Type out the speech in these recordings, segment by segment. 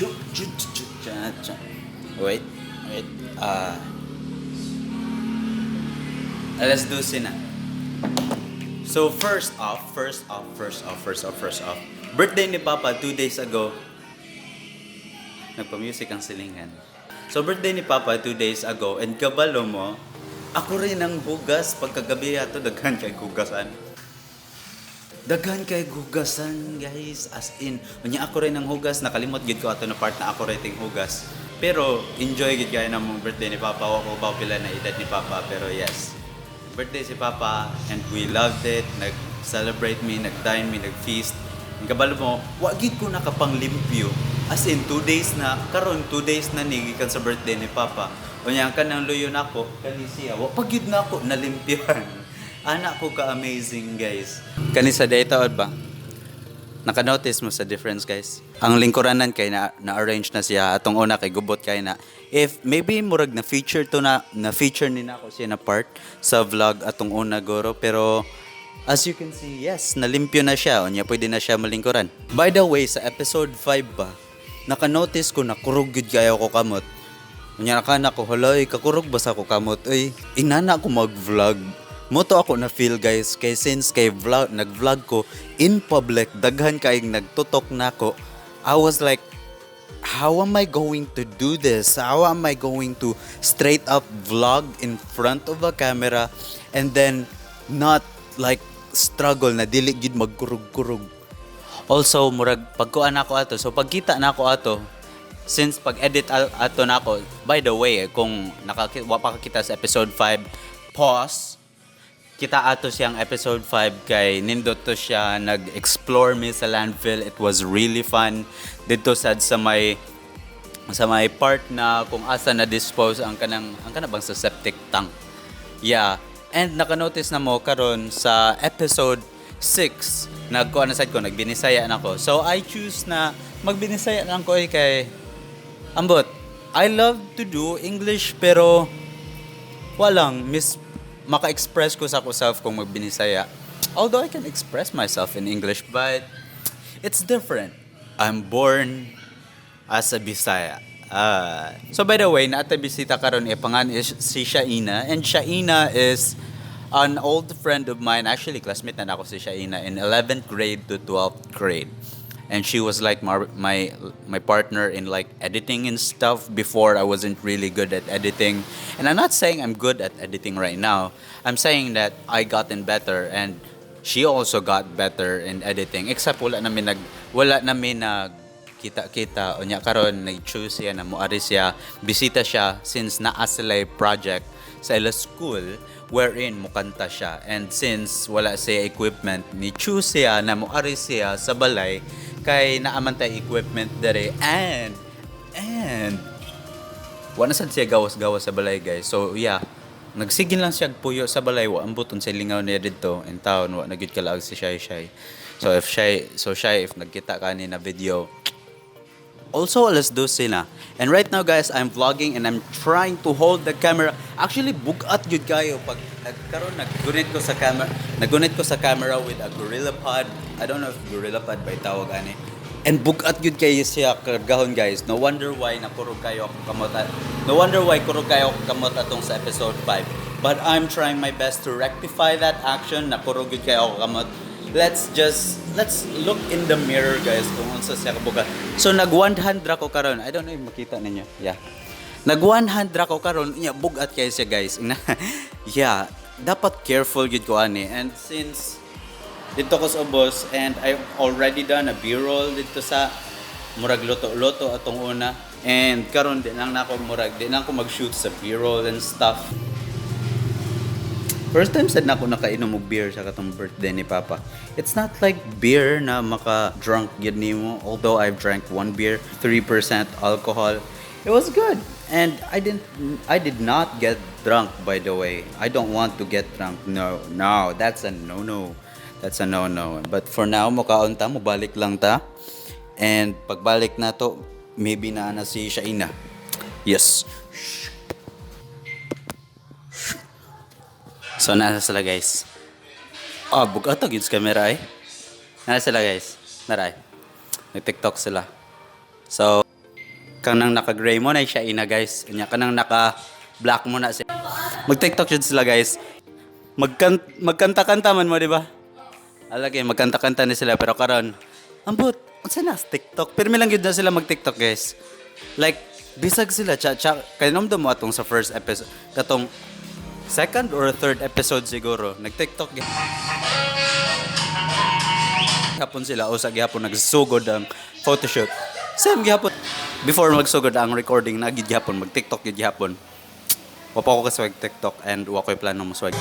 Chu, chu, chu, chu, cha, cha. Wait, wait. Ah. Alas 12 na. So first off, first off, first off, first off, first off. Birthday ni Papa 2 days ago. Nagpa-music ang silingan. So birthday ni Papa 2 days ago and kabalo mo, ako rin ang hugas pagkagabi ato, daghan kay hugasan. Daghan kay hugasan, guys, as in. Unya ako rin ang hugas, nakalimot gid ko ato na part na ako rin ting hugas. Pero enjoy gid kayo ng birthday ni Papa. Wa ko ba pila na edad ni Papa, pero yes. Birthday si Papa and we loved it. Nag-celebrate me, nag-dine me, nag-feast. Ang kabalo mo, wa gid ko nakapanglimpyo. As in, 2 days na, karon 2 days na ni gikan sa birthday ni Papa. Unya kanang luyo nako, kani siya, wa pa gid nako nalimpyohan. Ana ko ka-amazing, guys. Kani sa data ba? Naka-notice mo sa difference, guys? Ang lingkuranan kay na na-arrange na siya atong una kay gubot kay na. If maybe murag na feature to na na feature ni nako siya na part sa vlog atong una guro, pero as you can see, yes, nalimpyo na siya. Unya pwede na siya malingkuran. By the way, sa episode 5 ba, naka-notice ko na kurog gyud kayo ko kamot. Unya nakana ko, "Halay, kakurog ba sa ko kamot?" Ay, inana ko mag-vlog. Mao to ako na feel, guys, kay since kay vlog, nag-vlog ko in public, daghan kaayong nagtutok nako. I was like, "How am I going to do this? How am I going to straight up vlog in front of a camera and then not like struggle na dili gid magkurog-kurog?" Also, murag pagkuan ako ato. So pagkita na ako ato, since pag-edit ato nako, by the way, kung wa pa kita sa episode 5, pause, kita ato siyang episode 5 kay nindot to siya, nag-explore mi sa landfill. It was really fun dito sad sa may part na kung asa na dispose ang kanang bang sa septic tank. Yeah, and naka-notice na mo karon sa episode 6, nagkuan na sad ko, nagbinisaya na ko. So I choose na magbinisaya lang ko eh, kay ambot, I love to do English pero walang miss maka-express ko sa ako self kung magbinisaya. Although I can express myself in English, but it's different. I'm born as a Bisaya. Ah. So by the way, naa tay bisita karon eh, pangan is si Shaina, and Shaina is an old friend of mine. Actually, classmate na ako si Shaina in 11th grade to 12th grade. And she was like my partner in like editing and stuff before. I wasn't really good at editing. And I'm not saying I'm good at editing right now. I'm saying that I gotten better and she also got better in editing, except wala namin nag kita-kita. Unya karon nag-choose siya na moari siya, bisita siya since naa sila project sa ila school wherein mukanta siya, and since wala siya equipment, ni choose siya na moari siya sa balay kay naa man tay equipment dere and wala sad siya gawas-gawas sa balay, guys. So yeah, nagsigin lang siya puyo sa balay, wa ambot unsay lingaw niya didto in town, wa na gyud kalaag si Shy Shy. So if Shy, so Shy, if nagkita ka ni na video. Also, alas 12 na. And right now, guys, I'm vlogging and I'm trying to hold the camera. Actually, bugat gyud kayo pag nagkaroon naggunit ko sa camera with a Gorilla Pod. I don't know if Gorilla Pod ba tawag ani. And bugat gyud kayo siya kargahon, guys. No wonder why nakurog kayo ako kamot. No wonder why kurog kayo ako kamot atong sa episode 5. But I'm trying my best to rectify that action. Nakurog gyud kayo ako kamot. Let's look in the mirror, guys, kung unsa siya kabugat. So nag one hand ra ko karon. I don't know if makita ninyo. Yeah. Nag one hand ra ko karon, nya bugat kayo siya, guys. Yeah, dapat careful gyud ko ani. And since dito ko sa ubos and I've already done a B-roll dito sa murag luto-luto atong una. And karon di lang nako murag di lang ko mag-shoot sa B-roll and stuff. First time sad nako nakainom og beer sa katong birthday ni Papa. It's not like beer na maka-drunk gyud nimo. Although I've drank one beer, 3% alcohol. It was good. And I did not get drunk, by the way. I don't want to get drunk. No, that's a no-no. That's a no-no. But for now, mukaon ta, mubalik lang ta. And pagbalik na to, maybe naa na si Shaina. Yes. So, nasa sila, guys. Ah, bugat gyud sa camera eh. Nasa sila, guys. Naray. Nag-TikTok sila. So, Kanang naka-gray mo na siya ina, guys. Nya kanang naka-black mo na siya. Mag-TikTok jud sila, guys. Magkanta-kanta man mo, di ba? Alagay, magkanta-kanta ni sila pero karon ambot, unsa na sa TikTok? Pero lang gyud na sila mag-TikTok, guys. Like bisag sila cha cha kay nomdom mo atong sa first episode katong second or third episode siguro nag-TikTok gihapon sila o sa gihapon nagsugod ang photoshoot. Same gihapon before magsugod ang recording na gid gihapon mag TikTok gid gihapon. Wa pa ko kaswag TikTok and wa ko'y plano mo swag.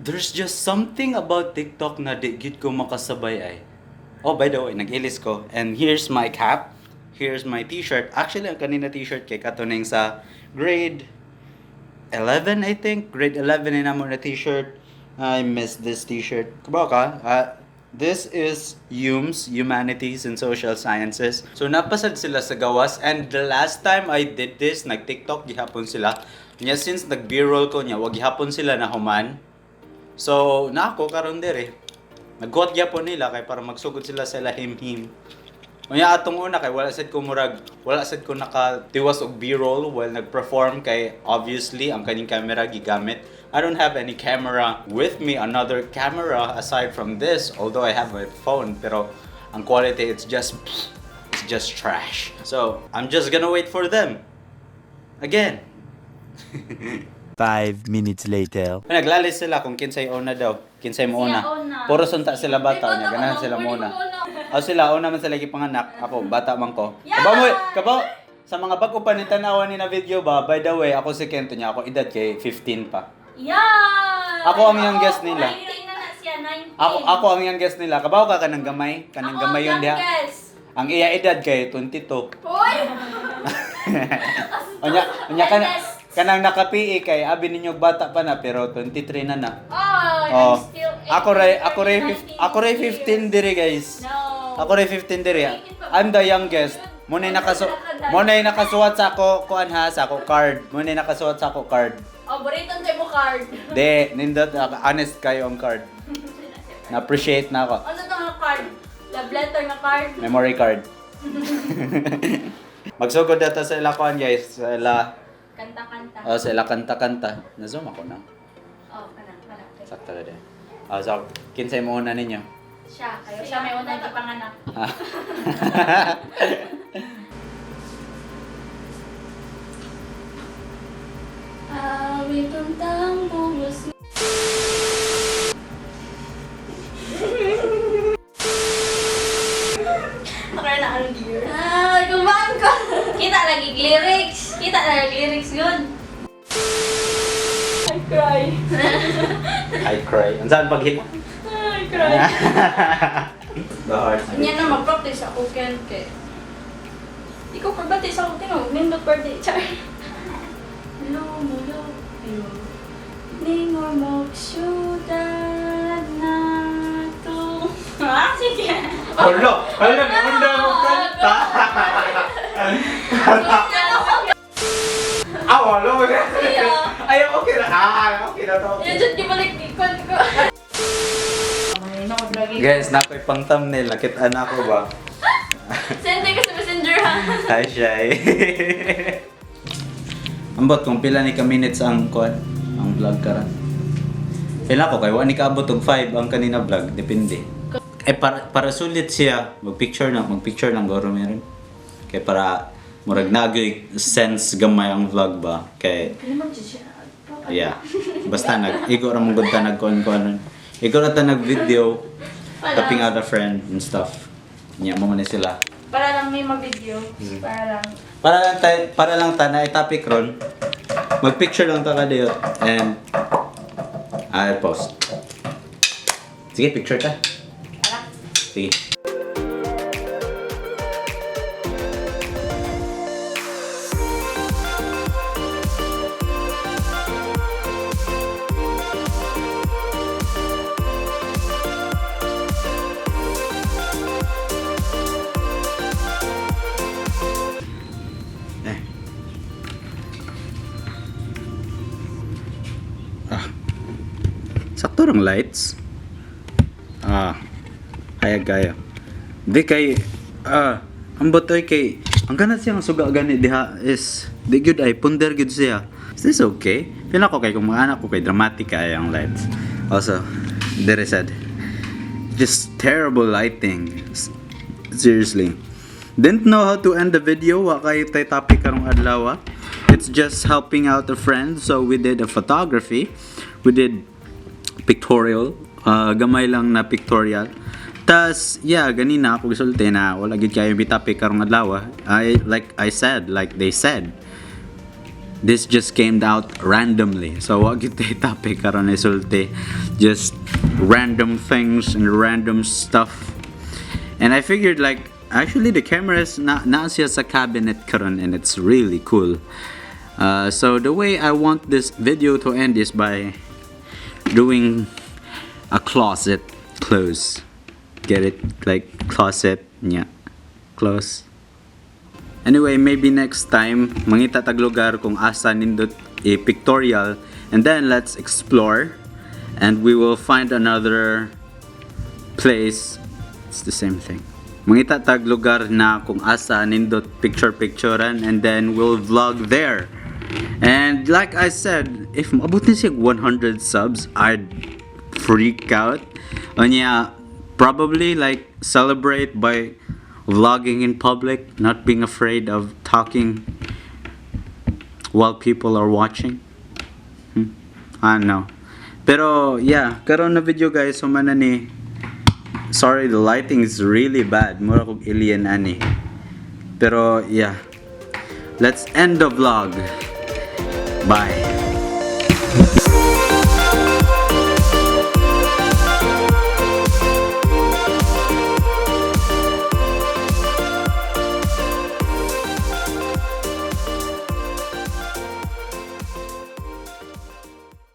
There's just something about TikTok na di gid ko makasabay ay. Oh, by the way, nag-ilis ko. And here's my cap. Here's my t-shirt. Actually, ang kanina t-shirt kay katuning sa grade 11, I think. Grade 11 na mo na t-shirt. I miss this t-shirt. Kabaw ka? Ah, this is HUMSS, Humanities and Social Sciences. So, napasad sila sa gawas. And the last time I did this, nag-TikTok, gihapon sila. Nya, since nag-B-roll ko niya, wag gihapon sila na human. So, na ako karon dere. Nagkuhat gyapon nila kay para magsugod sila sa him-him. Unya atong una kay wala sad ko murag wala sad ko nakatiwas og B-roll while nag-perform kay obviously ang kaning camera gigamit. I don't have any camera with me, another camera aside from this, although I have my phone, pero ang quality it's just trash. So, I'm just gonna wait for them. Again. 5 minutes later. Naglalis sila kung kinsay una daw. Kinsay mo una. Siya una. Puro sunta sila bata Di niya. ba, Ganahan ako, sila pwede muna. ko una. O sila, una man sila gipanganak. Ako, bata man ko. Yeah! Kabaw mo, kabaw, sa mga bago pa ni tanawan ni na video ba, by the way, ako si Kento niya, ako edad kay 15 pa. Yeah! Ako ang youngest nila. 19 na na siya, 19. Ako ang youngest nila. Kabaw ka kanang gamay, kanang Ako gamay ang yun diha. youngest. Ang iya edad kay 22. Hoy! Unya, unya kana Youngest. kanang naka-PE kay abi ninyo bata pa na pero 23 na na. Oh, I'm Oh. still Ako ray 15 dire, guys. No. Ako ray 15 dire. I'm the youngest. Mo na nakasuwat sa ako kuan ha sa ako card. Mo na nakasuwat sa ako card. Oh, buriton sa mo card. De, nindot ako. Honest kayo ang card. Na-appreciate na ako. Ano to nga card? Love letter nga card? Memory card. Magsugod data sa ila kuan, guys, sa ila Kanta-kanta. oh, sa ila kanta-kanta. Na-zoom ako na. Oh, kana, kana. Sakto na din. Oh, so kinsay mo una ninyo? Siya, kayo. Siya may unang ipanganak. Ha? Awit tang bungos. Okay na ano dear. Ah, kumaan ko. Kita lagi lyrics. Kita lagi lyrics yun. I cry. I cry. Ang saan paghit? I cry. The heart. Unya na mag-practice ako ken kay. Ikaw pa ba sa ako tinog nindot birthday char. Lumulo. Ningor syudad na to. Ah, sige. Hala! Hala! Naunda mo kanta! Ah, wala mo na. Ay, okay na. Ah, okay na to. Yan dyan gibalik ikon ko. Guys, nakoy pang thumbnail. Nakita na ako ba? Send ka sa messenger ha. Hi, Shay. Ambot, kung pila ni ka minutes ang kuan, ang vlog karon. Pila ko kay wa ni kaabot og 5 ang kanina vlog, depende. Eh para sulit siya, magpicture lang goro meron. Kay para murag nagoy sense gamay ang vlog ba kay yeah. Basta nag igo ra mong gud ta nag kuan kuan. Igo ra ta nag video helping out a friend and stuff. Nya mo man ni sila. Para lang may ma-video. Para lang. Para lang ta na topic ron. Mag-picture lang ta kadiyot and I'll post. Sige, picture ta. Tara. Sige. Kato rang lights. Ah, hayag kaya. Di kay ang botoy kay ang kanat siyang suga gani diha is di gyud ay punder gyud siya. Is this okay? Pila ko kay kung mga anak ko kay dramatic kay ang lights. Also, there said just terrible lighting. Seriously. Didn't know how to end the video. Wa kay tay topic karong adlaw. It's just helping out a friend. So we did a photography. We did pictorial. Gamay lang na pictorial. Tas, yeah, ganina ako gisulti na wala gid kayo may topic karong adlaw. I like I said, like they said, this just came out randomly. So wa gid tay topic karon isulti. Just random things and random stuff. And I figured, like, actually the camera is not siya sa cabinet karon and it's really cool. So the way I want this video to end is by doing a closet close. Get it? Like closet, yeah. Close. Anyway, maybe next time, mangita tag lugar kung asa nindot a pictorial and then let's explore and we will find another place. It's the same thing. Mangita tag lugar na kung asa nindot picture picturean and then we'll vlog there. And like I said, if maabot ni siya 100 subs, I'd freak out. Unya, probably like celebrate by vlogging in public, not being afraid of talking while people are watching. I don't know. Pero yeah, karon na video, guys, human na ni. Sorry, the lighting is really bad. Mura kog alien ani. Pero yeah. Let's end the vlog. Bye.